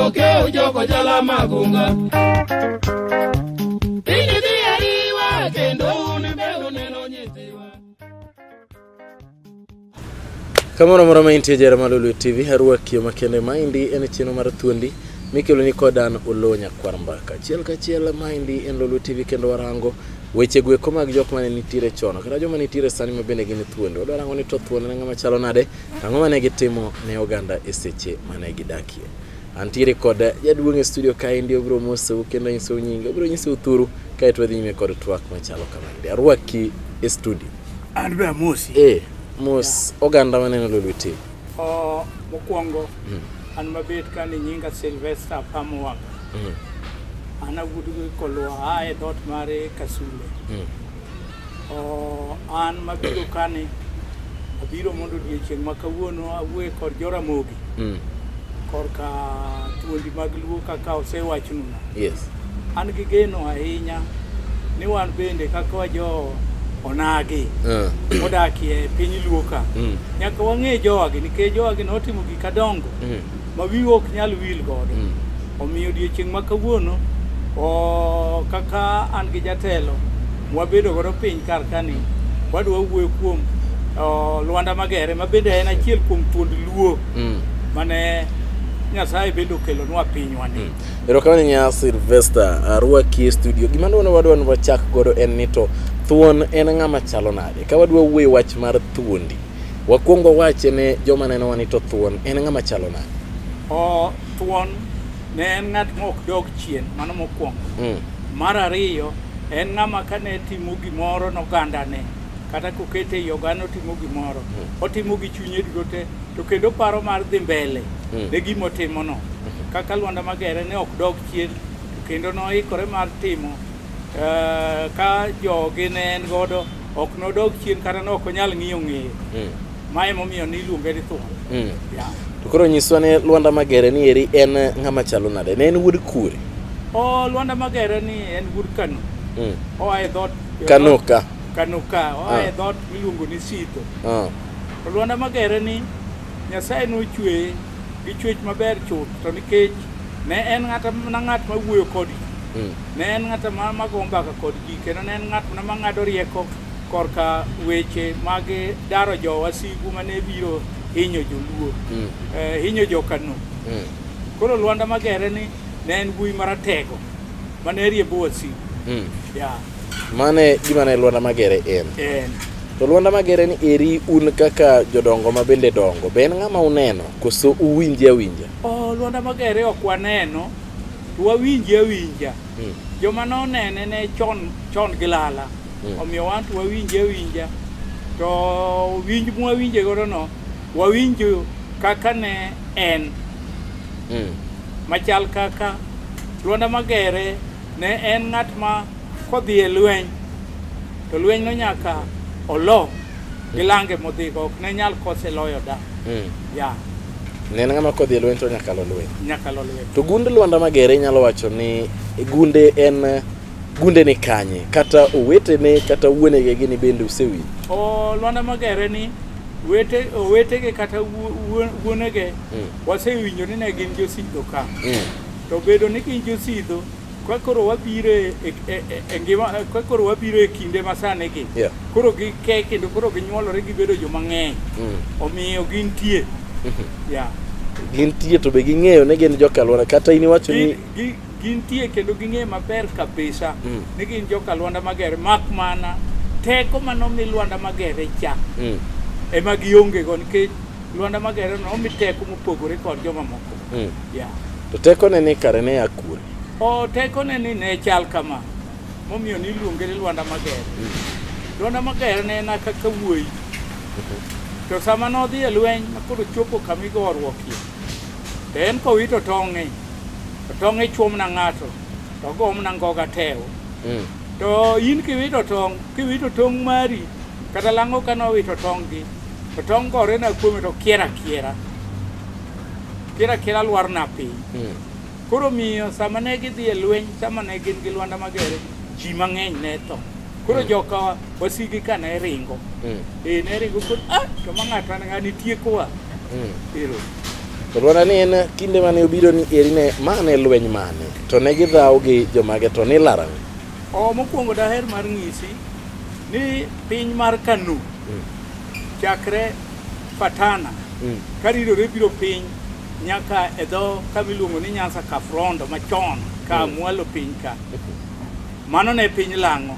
Okew joko jala magunga. Piny dhi ariwa kendo un be uneno nyithiwa. Kamoro amora ma intie jahera mar Lolwe TV, arwaki makende maendi en chenro mar thuondi mikelo ni kod an Oloo Nyakwar Mbaka. Achiel kachiel maendi en Lolwe TV kendo warango weche goeko mag jok mane nitiere chon kata joma nitiere sani ma bende gin thuondi. Wadwa rango ni to thuon en ng'ama chalo nade, ang'o mane gitimo ne oganda e seche mane gidakie. Antiere kod jaduong' e studio kaendi obiro mosou kendo nyisou nyinge, obiro nyisou thuru kaeto wadhi nyime kod twak machalo kamaendi. Arwaki e studio. An be amosi. Eh, mos oganda maneno Lolwe TV. O, mokwongo an mabet ka ni nyinga Sylvester Pamuwaga. An awuod Kolwa a e dhoot mar Kasule. O, an mabiro kani abiro mondo odiechieng' ma kawuono awuoye kod Joramogi korka thuondi mag Luo kaka osewachnuna. Yes. An gi geno ahinya ni wan bende kaka wajo onagi modakie e piny Luo ka nyaka wang'e jowagi nikech jowagi notimo gik adongo ma wiwa ok nyal wil godo. Omiyo odiechieng' ma kawuono o, kaka an gi jatelo mwabedo godo piny kar kani wadwa wuoyo kuom o, Lwanda Magere ma bende en achiel kuom thuond Luo mane Nyasaye bende okelonwa pinywa ni. Erokamano nya Sylvester, arwaki e studio. Gima dwa wadwa ni wachak godo en ni to thuon en ng'ama chalo nade? Ka wadwa wuoyo wach mar thuondi, wakwong wawache ne joma nenowa ni to thuon en ng'ama chalo nade? O, thuon ne en ng'at ma ok dog chien, mano mokwongo. Mar ariyo, en ng'ama kane timo gimoro nogandane, kata kokete ei oganda otimo gimoro, otimo gi chunye duto te, to kendo paro mar dhi mbele ne gima otimono. Kaka Lwanda Magere ne ok dog chien, to kendo noikore mar timo ka jogi ne en godo, ok nodog chien kata ne ok onyal ng'iyo ng'eye. Ma emomiyo niluonge ni thuon. Yeah. To koro nyiswa ni Lwanda Magere ni eri en ng'ama chalo nade? Ne en wuod kure? O, Lwanda Magere ni en wuod Kano. Oa e dhoot Kano ka. Kano ka, oa e dhoot miluongo ni Sidho. To Lwanda Magere ni Nyasaye nochweye gi chwech maber chuth to nikech ne en ng'at mana ng'at ma wuoyo kod ji. Ne en ng'at ma mago mbaka kod ji kendo ne en ng'at mana mang'ado rieko korka weche mag daro jowasigu mane biro hinyo joluo, hinyo jokano. Koro Lwanda Magere ni ne en wuoyi maratego mane riembo wasigu. Yeah. Mane gima ne Lwanda Magere en. En. To Lwanda Magere ni eri un kaka jodongo ma bende dongo, be en ng'ama uneno koso uwinje awinja? O, Lwanda Magere ok waneno, to wawinje awinja. Joma nonene ne chon chon gi lala. Omiyo wan to wawinje awinja. To winj mwawinje godo no, wawinjo kaka ne en. Machal kaka Lwanda Magere ne en ng'at ma kodhi e lweny, to lweny no nyaka olo gi lange modhigo, ok ne nyal kose loyo da. Yeah, Ne en ng'ama kodhi e lweny to nyaka lo lweny. nyaka lo lweny. To gund Lwanda Magere inyalo wacho ni gunde en gunde ni kanye? Kata owetene kata wuonege gini bende usewinjo? O, Lwanda Magere ni wete owetege kata wuonege wasewinjo ni ne gin josidho ka. To bedo ni gin josidho ka koro wabiro e, e, e, e ngima ka koro wabiro e kinde masani gi Yeah. koro gike kendo koro ginyuolore gibedo joma ng'eny omiyo gintie. Yeah. Gintie to be ging'eyo ni gin joka Lwanda kata in iwacho ni Gintie kendo ging'eyo maber kabisa ni gin joka Lwanda Magere mak mana teko manomi Lwanda Magere cha ema gionge go nikech Lwanda Magere nomi teko mopogore kod jomamoko. Yeah. To tekone ni kare ne a kure? O, tekone ni ne chal kama momiyo niluonge ni Lwanda Magere. Lwanda Magere ne en kaka wuoyi. To sama nodhi e lweny ma koro chopo kama igoruokie, to en kowito tong'e, to tong'e chuo mana ng'ato, to ogo mana ngoga tewo. To in kiwito tong', kiwito tong' mari, kata lang'o ka nowito tong' gi, to tong' gore na kuome to kier akiera. Kier akiera lwar na piny. Koro miyo sama ne gidhi e lweny, sama ne gin gi Lwanda Magere, ji mang'eny ne tho. Koro joka wasigi ka ne ringo. E ne ringo koro, ah, to ma ng'ato ng'ani tiekowa. Ero. To Lwanda ni en kinde mane obiro ni eri ne ma ne lweny mane to ne gidhaw gi jomage to ni lar ang'o? O mokwongo daher mar ng'isi ni piny mar Kano chakre Fatana karidore biro piny nyaka e dho kama iluongo ni Nyanza Kafrondo machon ka mwalo piny ka. Mano ne piny Lang'o.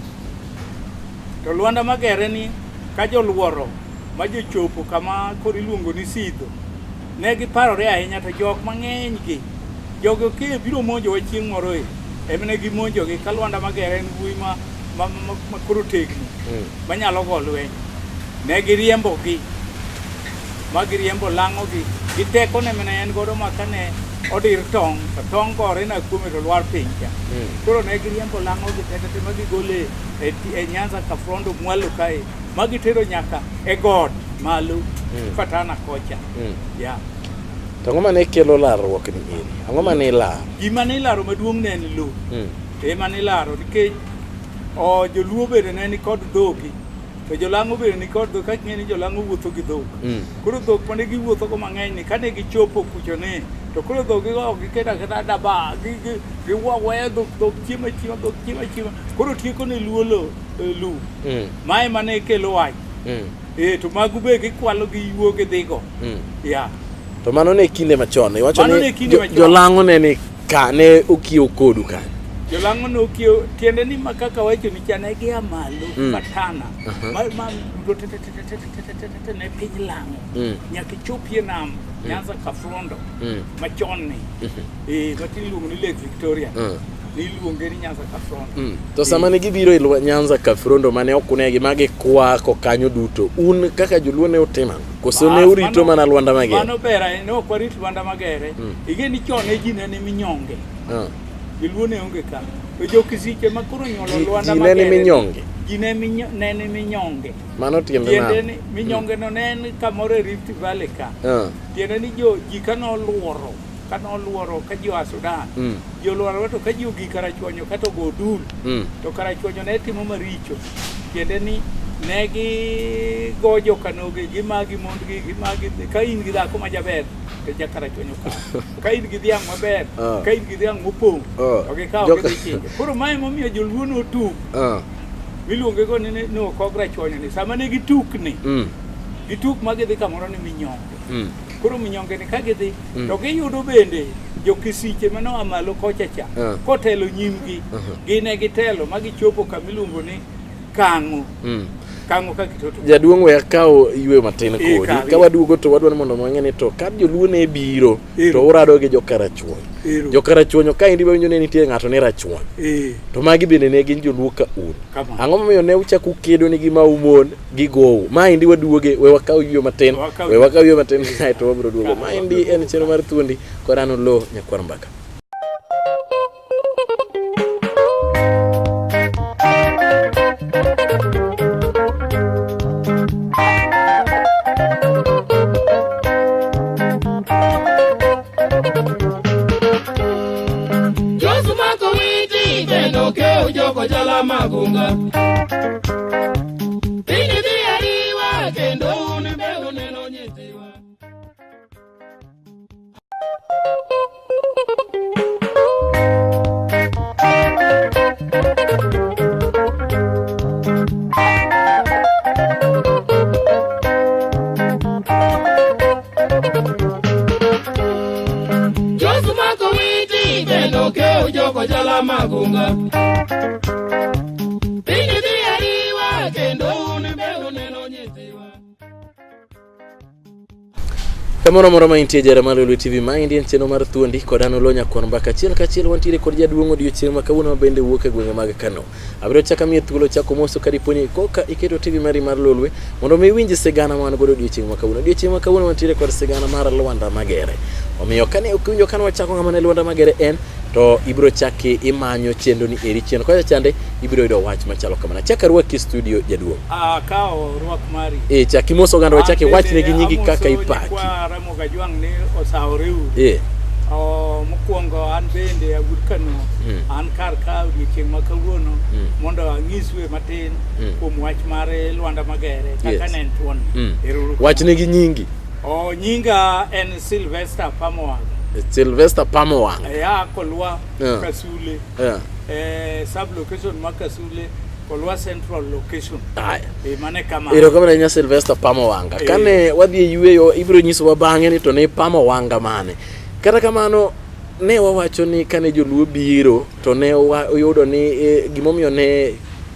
To Lwanda Magere ni ka joluoro ma jochopo kama koro iluongo ni Sidho, ne giparore ahinya to jok mang'eny gi jogi oke biro monjowa chieng' moro e ema ne gimonjogi ka Lwanda Magere en wuoyi ma koro tegno manyalo go lweny. Ne giriembogi ma giriembo lang'ogi gi tekone mane en godo ma kane odir tong' to tong' gore na kuome to lwar piny cha. Koro ne giriembo lang'ogi te te te ma gigole e Nyanza Kafrondo mwalo kae ma gitero nyaka e got malo Fatana kocha. Yeah. To ang'o mane kelo larruok ni eri? Ang'o mane ilaro? Gima ne ilaro maduong' ne en lo. Ema ne ilaro nikech o joluo bende ne nikod dhogi to jolang'o bende nikod dhok kaka ing'e ni jolang'o wuotho gi dhok. Koro dhok mane giwuotho go mang'eny ni kane gichopo kucho ni to koro dhok gigo ok giketo aketa daba giweyo dhok dhok chiemo achiema dhok chiemo achiema koro tieko ne luo lo lum. Mae mane kelo wach. To magu be gikwalo giyuo gidhigo. Yeah. To mano ne kinde machon. Iwacho Mano ni ne kinde machon. jolang'o ne ni ka ne okiewo kodu kanyo. Jolang'o nokiewo tiende ni ma kaka wacho ni cha ne gia malo Fatana ma duto te te te te te te te te te ne piny Lang'o nyaka ichopie nam Nyanza Kafrondo machon ni matin iluongo ni Lake Victoria niluonge ni Nyanza Kafrondo. To sama ne gibiro e Nyanza Kafrondo mane ok unegi ma gikwako kanyo duto, un kaka joluo ne utimo ang'o? Koso ne urito mana Lwanda Magere? Mano ber ahinya, ne ok warit Lwanda Magere. Ing'e ni chon ne ji ne ni minyonge. Joluo ne onge ka. To jo-Kisiche ma koro onyuolo Lwanda Ji ne ni Magere. minyonge? Ji ne ni minyonge. Mano tiende Tiende nang'o? ni minyonge no ne en kamoro e Rift Valley ka. Tiende ni jo ji ka noluoro, ka noluoro ka ji oa Sudan. Ji oluoro to ka ji ogik Karachuonyo kata ogo dul. To Karachuonyo ne timo maricho. Tiende ni ne gigo jokanoge, gimagi mondgi, gimagi ka in gi dhako ma jaber to ja Karachuonyo kawo. Ka in gi dhiang' maber, ka in gi dhiang' mopong' to gikawo gidhi chinjo. Koro mae emomiyo joluo notuk. Miluonge go ni okog Rachuonyo ni sama ne gitukni, gituk ma gidhi kamoro ni minyonge. Koro minyonge ni ka gidhi to giyudo bende jokisiche mane oa malo kocha cha kotelo nyimgi gin e gitelo ma gichopo kama iluongo ni Kang'o. Kang'o ka kitoto. Jaduong' we akaw yweyo matin kodi. Ka waduogo to wadwaro mondo wang'e ni to ka joluo ne biro to urado gi jokarachuonyo. Jokarachuonyo ka endi wawinjo ni nitie ng'ato ni Rachuonyo. To magi bende ne gin joluo ka un. Ang'o momiyo ne uchako ukedo ni gi maumon gi gowu? Ma endi waduoge we wakaw yweyo matin. We wakaw yweyo matin kaeto wabiro duogo. Ma endi en chenro mar thuondi kod an Oloo Nyakwar Mbaka. Josu mako witi kendo keo joko jala magunga. Piny dhi ariwa kendo un be uneno nyithiwa. Josu mako witi kendo keo joko jala magunga. Piny dhi ariwa kendo un be uneno nyithiwa. Kamoro amora ma intie jara mar Lolwe TV, ma endi en chenro mar thuondi kod an Oloo Nyakwar Mbaka. Achiel kachiel wantiere kod jaduong' odiochieng' ma kawuono ma bende wuok e gwenge mag Kano. Abiro chako amiye thuolo chako moso ka dipo ni koka iketo TV mari mar Lolwe mondo mi iwinj sigana ma wan godo odiochieng' ma kawuono. Odiochieng' ma kawuono wantiere kod sigana mar Lwanda Magere. Omiyo kane ok iwinjo kane wachako ng'ama ne Lwanda Magere en, to ibiro chaki imanyo chenro ni eri chien kocha chande ibiro yudo wach machalo kamano. Chak arwaki e studio jaduong'. Akawo rwak mari. Chak imoso oganda wa chak iwachnegi nyingi kaka ipaki. Kwa Ramogi Ajwang' ni osawore uru. Mokwongo an bende awuod Kano, an kar ka odiochieng' ma kawuono mondo anyisue matin kuom wach mar Lwanda Magere kaka ne en thuon. Ero uru kamano. Wachnegi nyingi. O nyinga en Sylvester Pamowanga. Sylvester Pamowanga. Ya Kolwa Yeah. Kasule. Yeah. Sub location ma Kasule, Kolwa Central location. Aya. Mane kama. Erokamano ahinya Sylvester Pamowanga. Kane wadhi e yueyo ibiro nyisowa bang'e ni to ne Pamowanga mane. Kata kamano ne wawacho ni kane joluo biro to ne wayudo ni gimomiyo ne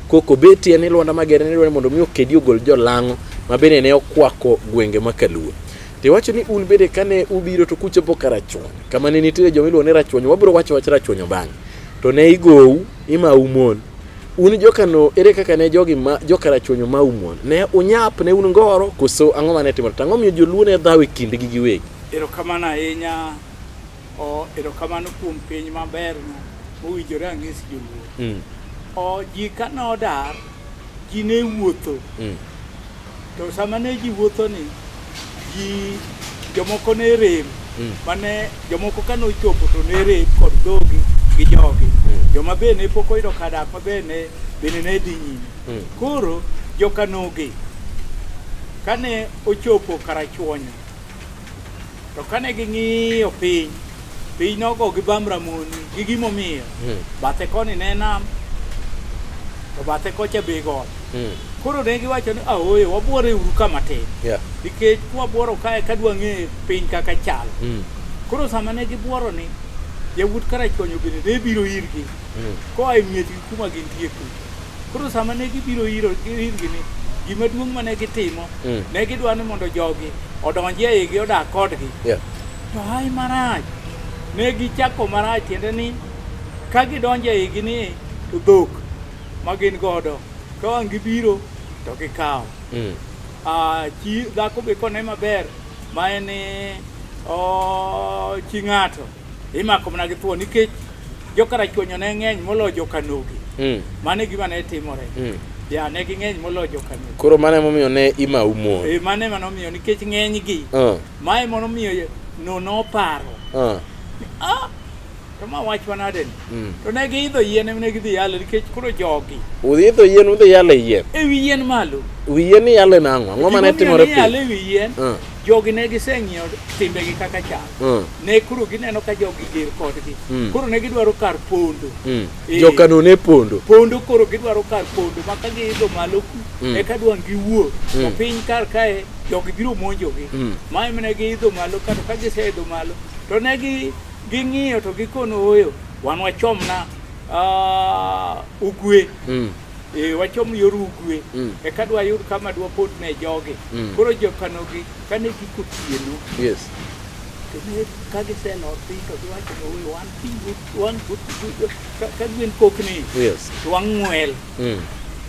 koko betie ni Lwanda Magere ne dwaro ni mondo mi okedi ogol jolang'o ma bende ne okwako gwenge ma Kaluo. To iwacho ni un bende kane ubiro to kuchopo Karachuonyo, kama ne nitiere joma iluongo ni Rachuonyo, wabiro wacho wach Rachuonyo bang'e. To ne igou, imau mon. Un jokano, ere kaka ne jogi ma jokarachuonyo mau mon? Ne unyap, ne un ngoro, koso ang'o mane timore? To ang'o miyo joluo ne dhaw e kindgi giwegi? Erokamano ahinya. O erokamano kuom piny maberno mowinjore ang'is joluo. O ji ka nodar, ji ne wuotho. To sama ne ji wuotho ni, ji jomoko ne rem. Mane jomoko ka nochopo to ne rem kod dhogi gi jogi. Joma be ne pok oyudo kar dak maber ne bende ne dhi nyime. Koro jokanogi kane ochopo Karachuonyo, to kane ging'iyo piny, piny nogo gi bam ramoni gi gimomiyo. Bathe koni ne nam, to bathe kocha be got. Koro ne giwacho ni aoyo wabuore uru kama tin. Nikech kwabuoro kae kadwa ng'e piny kaka chal. Koro sama ne gibuoro ni, yawuot Karachuonyo bende ne biro irgi. Koa e miechgi kuma gintie kucho. Koro sama ne gibiro irgi ni, gima duong' mane gitimo, ne gidwa ni mondo jogi odonji e igi odak kodgi. To hai marach, ne gichako marach tiende ni ka gidonjo e igi ni to dhok ma gin godo ka wang' gibiro to gikawo. Chi dhako be kone maber ma en chi ng'ato imako mana gi thuon nikech jokarachuonyo ne ng'eny moloyo jokanogi. Mano e gima ne timore. Ya ne ging'eny moloyo jokanogi. Koro mano emomiyo ne imau mon. Mano ema nomiyo nikech ng'enygi. Mae ema nomiyo no noparo. To ma wach manade ni? To ne giidho yien ema ne gidhi yalo nikech koro jogi. Udhi yien, udhi yalo e yien. E wi yien malo. Wi yien iyale nang'o? Ang'o mane timore piny? Iyale e wi yien. Jogi ne giseng'iyo timbegi kaka chal. Ne koro gineno ka jogi ger kodgi. Koro ne gidwaro kar pondo. Jokano ne pondo. Pondo koro gidwaro kar pondo ma ka giidho malo ku eka dwang' giwuo. To piny kar kae jogi biro monjogi. Ma ema ne giidho malo kato ka giseidho malo to ne ging'iyo to gikono oyo wan wachomna ugwe. Wachom yor ugwe. Eka dwa yud kama dwa pond ne jogi. Koro jokanogi kane giko otieno. To ne ka giselor piny to giwacho ni oyo wan piny wan ka gwen kokni. To wang'wel.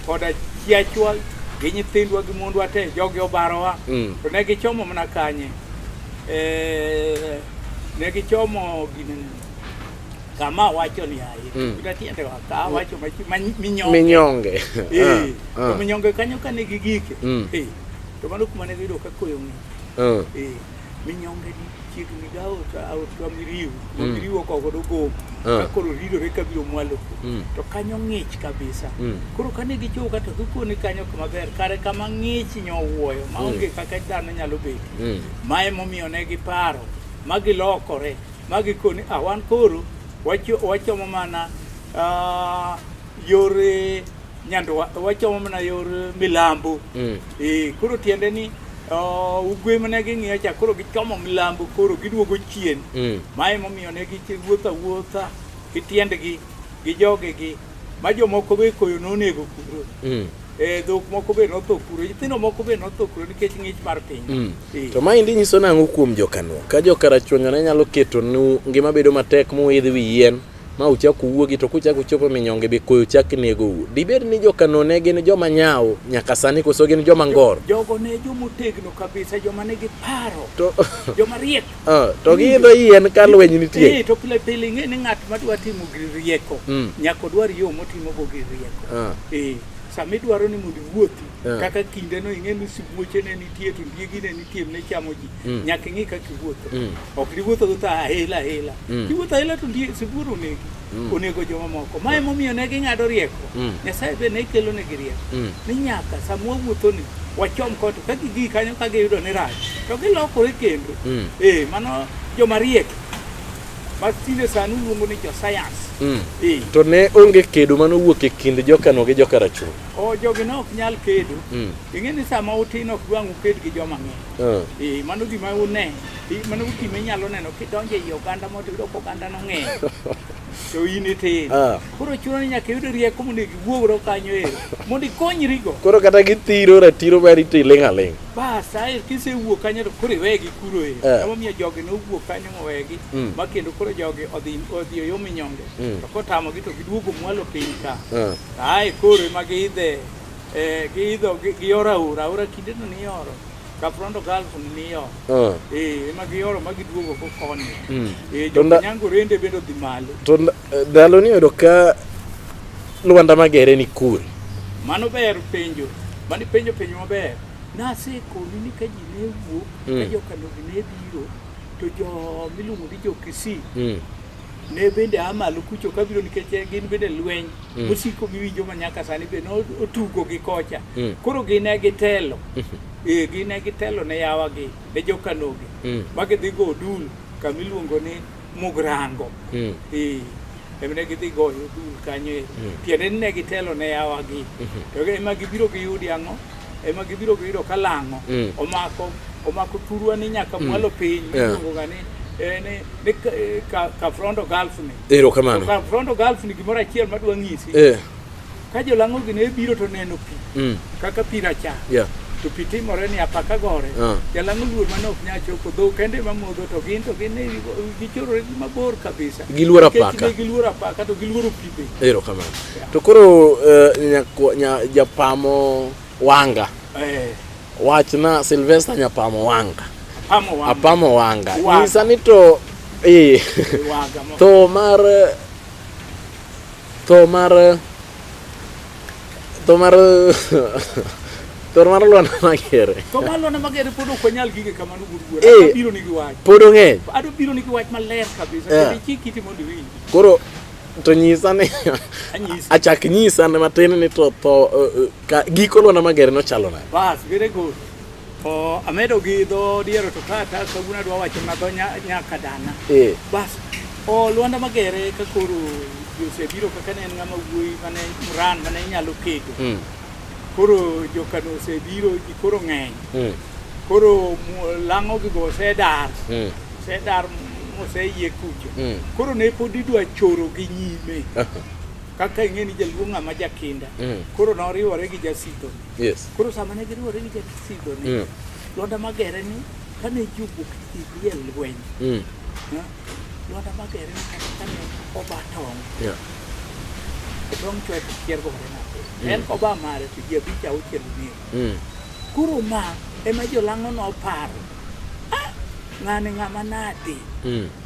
Koda chiachwa gi nyithindwa gi mondwa te jogi obarowa. To ne gichomo mana kanye. Ne gichomo ginene. Kama wacho ni aye. Kata tiende wa ka wacho minyonge. Minyonge. To minyonge kanyo kane gigike. To mano kuma ne giyudo ka koyo ng'ich. Minyonge ni chiegni gi aora Miriu. Miriu oko godo gom. Ka koro ridore ka biro mwalo. To kanyo ng'ich kabisa. Koro kane gichopo ka to gikone kanyo kama ber. Kare kama ng'ich nyowuoyo maonge kaka dhano nyalo bet. Mae momiyo ne giparo ma gilokore ma gikone wan koro wachomo mana yor Nyandwa, wachomo mana yor milambo. Koro tiende ni ugwe mane ging'iyo cha koro gichomo milambo koro giduogo chien. Mae momiyo ne giwuotho awuotha gi tiendgi gi jogegi ma jomoko be koyo nonego kuro. Dhok moko be notho kuro, nyithindo moko be notho kuro nikech ng'ich mar piny. To maendi nyiso nang'o kuom jokano? Ka jokarachuonyo ne nyalo keto nu ngima bedo matek muidh wi yien ma uchak uwuogi to kuchak uchopo minyonge be koyo chak negou. Dibed ni jokano ne gin joma nyawo nyaka sani koso gin joma ngor? Jogo ne jomotegno kabisa, joma nigi paro, joma riek. To giidho yien ka lweny nitie. To pile pile ing'e ni ng'at madwa timo gir rieko nyaka odwar yo motimogo gir rieko. Sama idwaro ni mondo iwuothi kaka kindeno ing'e ni sibuoche ne nitie to ondiegi ne nitie ne chamo ji. Nyaka ing'i kaka iwuotho. Ok diwuotho awuotha ahila ahila. Kiwuotho ahila to sibuor onegi. Onego jomamoko. Ma emomiyo ne ging'ado rieko. Nyasaye be ne kelo negi rieko. Ni nyaka sama wawuotho ni wachom koto ka gigi kanyo ka giyudo ni rach to gilokore kendo. Mano joma riek ma tinde sani uluongo ni jo science. To ne onge kedo mane owuok e kind jokano gi jokarachuonyo. O jogi ne ok nyal kedo. Ing'e ni sama utin ok dwang' uked gi joma ng'eny. Mano gima une. Mano gima inyalo neno kidonjo ei oganda moro to iyudo ka oganda no ng'eny. To in itin. Koro chuno ni nyaka iyud rieko monego iwuogro kanyo ero. Mondo ikonyrigo. Koro kata githiro ratiro mari to iling' aling'. Bas, ae kisewuok kanyo to koro iwegi kuro ero. Emomiyo jogi nowuok kanyo mowegi. Ma kendo koro jogi odhi e yo minyonge. To kotamogi to giduogo mwalo piny ka. Ae koro ema giidhe giidho gioro aora. Aora kindeno nioro. Kaprondo Gulf ni nioro. Ema gioro ma giduogo go koni. Jo Rende bende odhi malo. To ndalo ni oyudo ka Lwanda Magere ni kure. Mano ber penjo. Mano penjo penjo maber. Nasekoni ni ka ji ne wuok, ka jokanogi ne biro, to jo miluongo ni jo Kisii ne bende a malo kucho kabiro nikech gin bende lweny mosiko miwinjo ma nyaka sani be notugo gi kocha. Koro gin ne gitelo. Gin ne gitelo ne yawagi, ne jokanogi. Ma gidhi go odul kama iluongo ni Mugrango. Ema ne gidhi goyo odul kanyo ero. Tiende ni ne gitelo ne yawagi. To ema gibiro giyudi ang'o? Ema gibiro giyudo ka lang'o omako turwa ni nyaka mwalo piny miluongo ga ni Kafrondo Gulf ni. Erokamano. Kafrondo Gulf ni gimoro achiel madwa nyisi. Ka jolang'o gi ne biro to neno pi. Kaka pi rachar. To pi timore ni apaka gore. Jalang'o luor mane ok nyal chopo dhok kende ema modho to gin ne gichorore mabor kabisa. Giluoro apaka. Ne giluoro apaka to giluoro pi be. Erokamano. To koro Japamo Wanga. Wachna Sylvester Nyapamo Wanga. Apamo Wanga. Nyisa ni to tho mar Lwanda Magere. Tho mar Lwanda Magere pod ok wanyal gige kamano wuod. Abiro nigi wach. Pod ong'eny. Adwa biro nigi wach maler kabisa. Kendo ichik iti mondo iwinji. Koro to nyisa ni achak nyisa ne matin ni to tho giko Lwanda Magere nochalo nade? Bas, very good. Amedo gi dho diero to kata kawuono adwa wacho na dho nyaka dana. Bas, Lwanda Magere ka koro osebiro kaka ne en ng'ama wuoyi mane ran mane nyalo kedo. Koro jokano osebiro ji koro ng'eny. Koro lang'o gigo osedar. Osedar moseyie kucho. Koro ne pod idwa choro gi nyime. Kaka ing'e ni jaluo ng'ama jakinda. Koro noriwore gi jasidho. Koro sama ne giriwore gi jasidho ni, Lwanda Magere ni kane ji owuok dhi e lweny. Lwanda Magere ni kata kane oba tong'. Tong' chwe to kier gore nade. En koba mare to ji abich auchiel onego. Koro ma ema jolang'o noparo. Ng'ani ng'ama nade?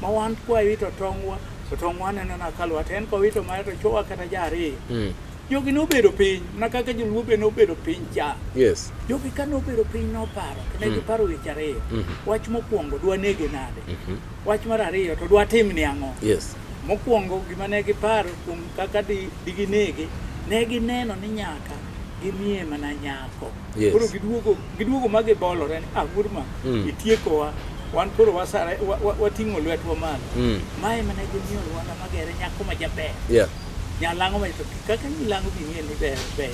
Ma wan kwawito tong'wa to tong'wa neno na kalwa to en kowito mare to chwowa kata ja ariyo. Jogi nobedo piny mana kaka joluo be nobedo piny cha. Jogi ka nobedo piny noparo to ne giparo weche ariyo. Wach mokwongo dwa nege nade? Wach mar ariyo to dwa timne ang'o? Mokwongo gima ne giparo kuom kaka diginege, ne gineno ni nyaka gimiye mana nyako. Koro giduogo ma gibolore ni wuod ma itiekowa wan koro wasare wating'o lwetwa malo. Mae mane gimiyo Lwanda Magere nyako ma jaber. Nyalang'o ma to kaka nyilang'o ging'e ni ber ber.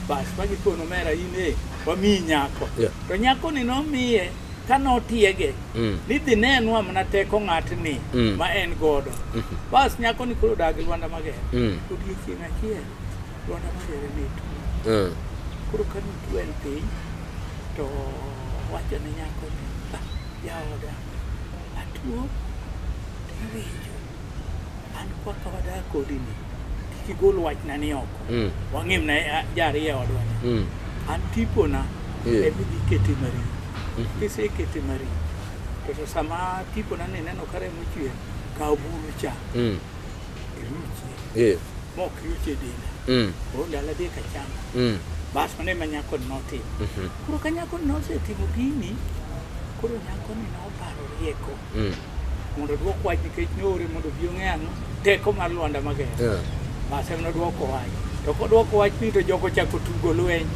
Bas ma gikono mera in wamiyi nyako. To nyako ni nomiye ka notiege ni dhi nenwa mana teko ng'atni ma en godo. Bas nyako ni koro dag Lwanda Magere. Odiechieng' achiel Lwanda Magere ne tuo. Koro ka notuo en piny to wacho ne nyako ni jaoda atuo to iwinjo an kwaka wadak kodi ni kik igol wachna ni oko. Wang'imna jariyo e odwa ni. An tipona ema idhi kete mari. Kisekete mari to sama tipona ni neno ka remo chwer, kaw buru cha iruchie. Mok iruche e denda. Koro ndalo adek achamo. Bas mano ema nyakoni notimo. Koro ka nyakoni nosetimo gini, koro nyakoni noparo rieko mondo oduok wach nikech noore mondo obi ong'e ang'o teko mar Lwanda Magere. Bas ema noduoko wach. To koduoko wach ni to jogo ochako tugo lweny.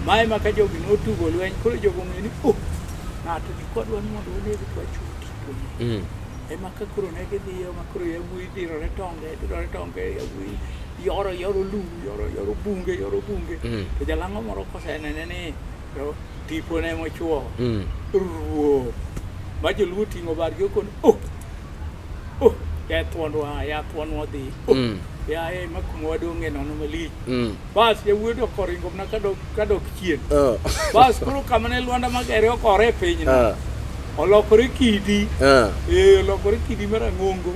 Mae ma ka jogi notugo lweny, koro jogo ong'eyo ni oh, ng'ato ni kodwa ni mondo waneg to wachiwo tipone. Ema ka koro ne gidhiyo ma koro yawuoyi dirore tonge, dirore tonge, yawuoyi yoro yoro lum, yoro yoro bunge, yoro bunge. To jalang'o moro kosenene ni to tipone mochuo ruo. Ma joluo ting'o bargi okon, oh, oh, ya thuondwa, ya thuonwa odhi. Oh, yaye ma kuma wadong'e nono malich. Bas yawuoyi to koringo mana kadok chien. Bas koro kama ne Lwanda Magere okore e pinyno. Olokore kidi. Olokore kidi marang'ongo.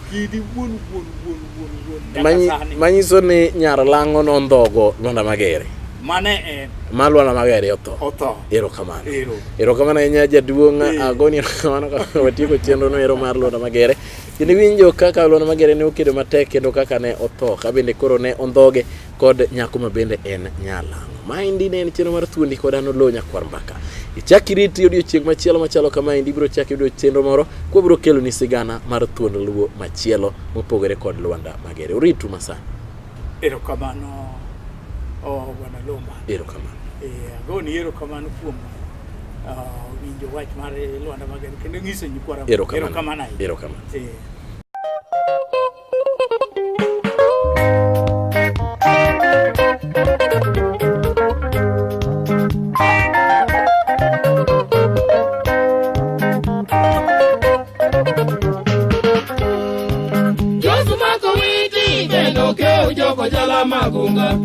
Kidi wuon wuon wuon wuon wuon nyaka sani. Manyiso ni nyar lang'o nondhogo Lwanda Magere. Mane en. Ma Lwanda Magere otho. Otho. Erokamano. Ero. Erokamano ahinya jaduong' agoni erokamano ka watieko chenro no ero mar Lwanda Magere. Kendo iwinjo kaka Lwanda Magere ne okedo matek kendo kaka ne otho ka bende koro ne ondhoge kod nyako ma bende en nyalang'o. Maendi ne en chenro mar thuondi kod an Oloo Nyakwar Mbaka. Ichak iriti odiochieng' machielo machalo kamaendi ibiro chak yudo chenro moro kwabiro keloni sigana mar thuond luo machielo mopogore kod Lwanda Magere. Oritu masani. Erokamano oh, Bwana Lomba. Erokamano. Agoni erokamano kuom winjo wach mar Lwanda Magere kendo nyiso nyikwa Ramogi. Erokamano. Erokamano ahinya. Erokamano. Josu mako witi bendo ke ujoko jala magunga.